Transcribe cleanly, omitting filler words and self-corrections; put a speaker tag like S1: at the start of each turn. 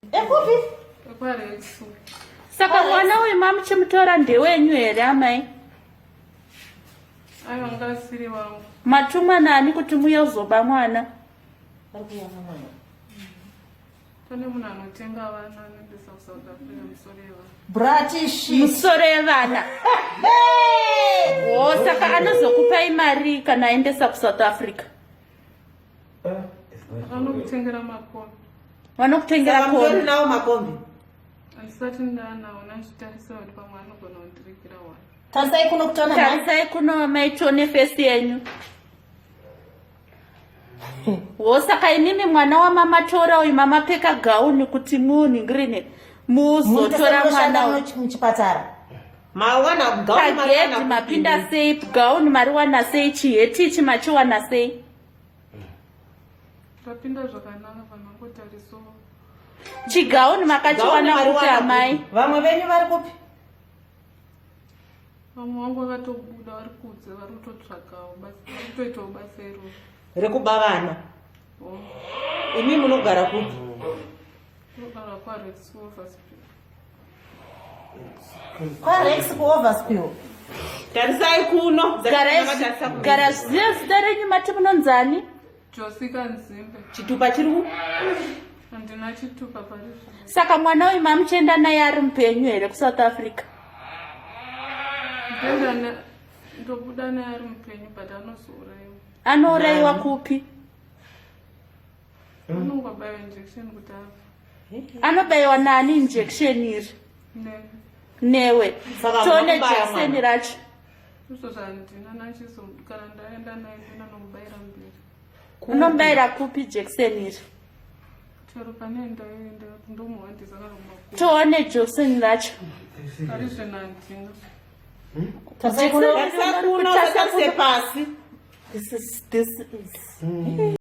S1: Ekupi?
S2: Ekwarex.
S3: Saka mwana uyu mamuchimutora ndewenyu here amai?
S2: Aiwa ngasiri wangu.
S3: Matumwa nani kuti muye uzoba mwana?
S2: Pane munhu anotenga vana anoendesa kuSouth Africa musoro yevana.
S1: Bratish.
S3: Musoro yevana. Oh, saka anozokupai mari kana aendesa kuSouth Africa?
S2: Vanokutengera makombi.
S3: Vanokutengera
S1: kombi.
S3: kombi.
S1: Nawo makombi.
S2: Andisati ndanawo nandichitarisa kuti pamwe anogona kundirikira wani.
S1: Tarisai kuno kutona.
S3: Tarisai kuno maitone face yenyu. Wo saka inini mwana wamamatora uyu mamapfeka gauni kuti munhingirini muzotora mwana
S1: muchipatara. Mawana gauni
S3: pagedhi mapinda sei gauni mariwana sei chiheti ichi machiwana sei?
S2: Tapinda zvakanaka vanongotariso.
S3: Chigauni makachiwana kupi amai?
S1: Vamwe venyu vari kupi?
S2: Vamwe vangu vakatobuda vari kunze vari kutotsvagawo basa, vari kutoitawo basa iroro.
S1: Rekuba vana.
S2: Oh.
S1: Imi munogara kupi?
S2: Tinogara kwaRex Overspill.
S1: KwaRex kuOverspill. Tarisai kuno.
S3: Gara ziya zita renyu mati munonzani?
S2: Josika Nzimbe.
S1: Chitupa chiri ku?
S2: Handina chitupa pari zvino.
S3: Saka mwana uyu mamuchienda naye ari mupenyu here kuSouth Africa?
S2: Ndoenda na ndobuda naye ari mupenyu but anozouraiwa.
S3: Anouraiwa kupi?
S2: Anongobaiwa injection kuti afe.
S3: Anobaiwa nani injection iri?
S2: Neni.
S3: Newe.
S1: Saka
S3: Tione
S1: munobaya
S3: jekiseni
S1: mwana.
S3: racho.
S2: Izvo zvandina nachizo kana ndaenda naye ndoenda nomubayira mberi.
S3: Unomubayira kupi jekiseni iri?
S2: Chero pane ndaenda ndomuhwandisa kana kumakuva.
S3: Tione jekiseni racho.
S2: Pari zvino handina.
S1: Tarisai kuno, tarisai kuno, tarise pasi.
S3: This is this is.